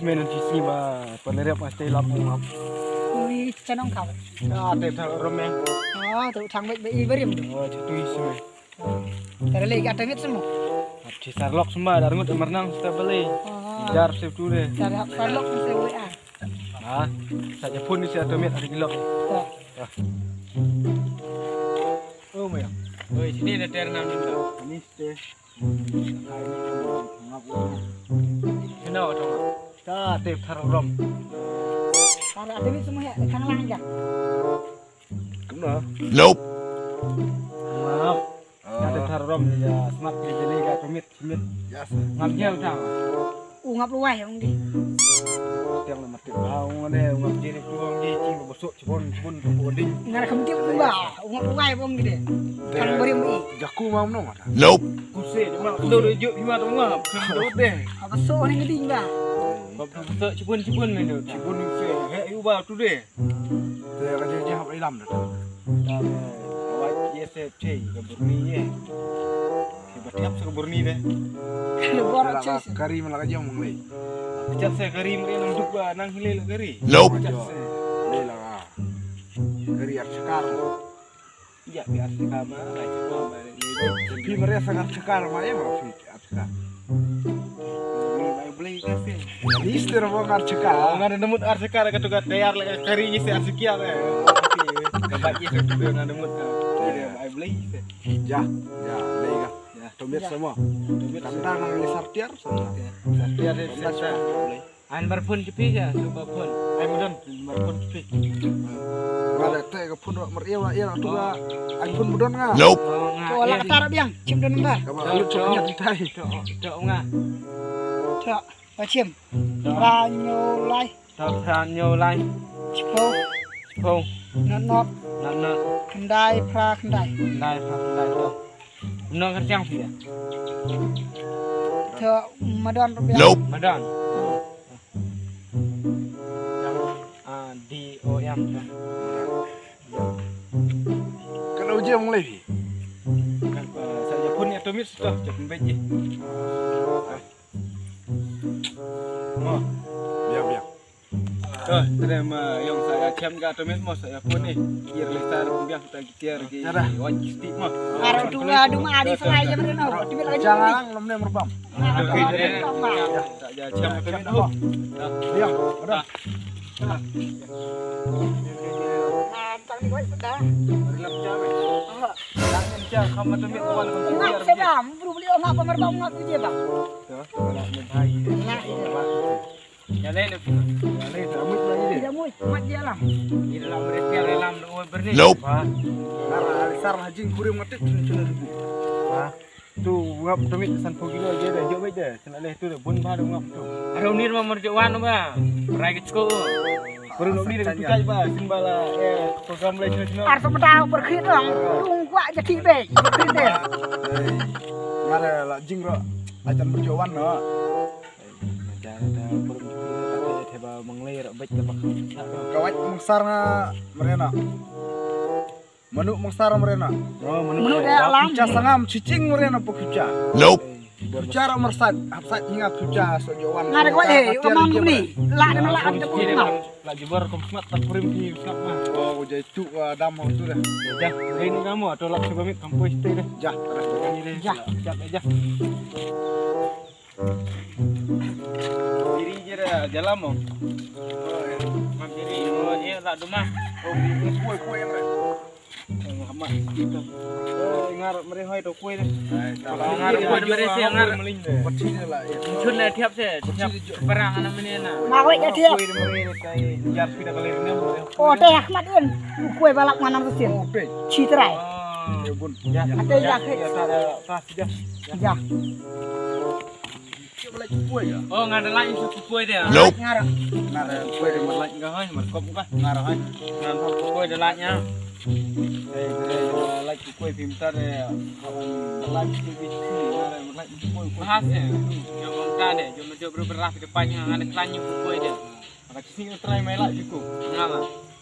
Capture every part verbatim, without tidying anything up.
Men, nang shisha ba pynrep nga stay lap ngap. Ui, chanong kau. Ah, te thar rom eh. Ah, tu thang baik baik ibarim tu. Oh, tu isi. Tara lei ka tamit semua. Hap chi sarlok semua, dar ngut marnang sta beli. Ah. Jar sep tu deh. Tara hap sarlok mesti boleh ah. Ah, sa japun ni sa tamit hari gilok. Ya. Ah. Oh, maya. Oi, sini ada ter nam ni. Ni ste. Ngap. Kena tu. Ta te thar rom. Tara tamit semua ya, kang lang ya. Kumno? Nope. Ngap. Ah. Ada thar rom ya, smat ya, jeli ka, tumit, tumit. Ya, sir. Ngap jam tang. U ngap luai ong di. Tiang le mati. Ah, ong ne, ong ngap jeli tu ong di, cing ba besok, cibun, cibun, cibun, ding. Ngar kam tiang ba, u ngap luai ong di. Kang beri mi. Jaku mam no mata. Nope. Kuse, cuma tu juk cuma tu ngap. Kang dot deh. Apa so ni ngeding ba? Kau tu besok, cibun, cibun ni tu. Cibun ni se, he, u ba tu deh. Te ka jia jia hap ilam da. Awai ye se che ka burni ye. Ke ba tiap se ka burni de. Bor la che ka se. Kari ma la ka jong mong lei. Tiap se kari ma nang duk ba nang hile la kari. Nope. Tiap se. Lei la ka. Kari ar chakar. Ya, ya, chakar ma, la chakar ma. Pi mare sa ar chakar ma, ya ma pi ar chakar. Ni bai blei ka se. Ni stir bo ar chakar. Oh, nga da mut ar chakar ka tu ka tayar la ka kari ni se ar chakar eh. Ka ba ye se tu nga da mut ka. Bai blei se. Ja, ja, lei ka. Ya. Tomit sama. Tomit sama. Kan da nang ni sartiar sama. Sartiar de. An bar phone jpi ka, so bar phone. Ai mudon, bar phone jpi. Nga da te ka phone ro mer ia wa ia tu ka. Ai phone mudon nga. Nope. Oh, nga. To la tar biang, chim don number. Ka ba lut chok nya tai. To, to nga. To, ba chim. Phra hynñiew lai. To phra hynñiew lai. Chiphew. Chiphew. Not not. Not not. Khyndai phra khyndai. Khyndai phra khyndai to. Nong kyrkiang phi. To madon rupiah. Nope. Madon. A D O M. Kano je mong lei phi. Kan sa ja phone atomic to, ja phone bej je. Mo. Biang biang. To, tare ma yong sa ya chem ga to met mo sa ya phone ni. Kir le sar biang ta kir ki. Wan ki sti mo. Aro tu ga du ma adi sai jam reno. Ti bela jam. Jangan lom ne merbam. Sa ya chem to met ho. Biang. Ada. Tang ni wai pada. Rilap jam. Tang ni jam kham to met wan. Ngap sedam, bru beli ngap merbam ngap tu je bang. To, ngap ne bhai. Ngap. Ya le le. Ya le, dah mut lagi deh. Dah mut, mat dia lah. Ni dalam berita dalam dua berni. Nope. Ha. Nar alisar hajing kurim ngetik cun cun ribu. Ha. Tu ngap tumit san puluh kilo aja dah, jok baik dah. Kena leh tu dah, bun bah dah ngap tu. Ada unir mah merjok wan bah. Rai ke cukup. Baru nak unir ke cukai bah, simbala eh program lai cun cun. Ar tu mentau berkhit dong. Tung kuak jadi baik. Berkhit deh. Ngara la jing ro. Acan merjok wan no. Kawat mengsar nga merena. Manu mengsar merena. Manu da alam. Kicha sangam cicing merena pa kicha. Nope. Kicha ra mersat, hapsat hinga kicha so jawan. Ngada kawat eh, amang ni. La da la da. La jubor kum smat tak kurim ki smat mah. Oh, jai tu dam tu dah. Jah, ini kamu atau lak coba mit kampus tu dah. Jah, dah ni dah. Jah. Jah, jah. Diri je dah jalan mo. Mam diri mo eh la duma. Oh, ni kuai kuai yang rai. Mak. Eh, ngar meri hoi to kuai deh. Ngar kuai meri si ngar. Pati ni lah. Chun na tiap se, tiap perang ana meni na. Ma kuai dah tiap. Kuai meri kai jar pida kali ni. Oh, teh Ahmad in. Kuai balak mana tu sin. Oh, teh. Citrai. Oh. Ya bun. Ya. Ate ya ke. Ya ta ta sida. Ya. Oh, nga da lai su kuai de. Nope. Nga da kuai de, mar lai nga hoi, mar kop ka. Nga da hoi. Nga da kuai de lai nya. Eh, de lai kuai pim ta de. Lai kuai pim ta de. Mahas ya. Yo bang ta de, yo me jo bro berah de pan nga da klan yo kuai de. Ka sini try mai lai ko. Nga la.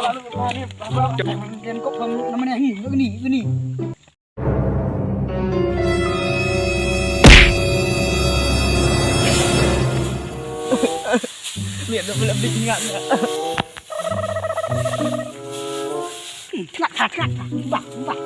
Ken kop lam lam ne hi, ni ni ni. Ni dah boleh beli ni kan. Tengah tengah tengah. Bah bah.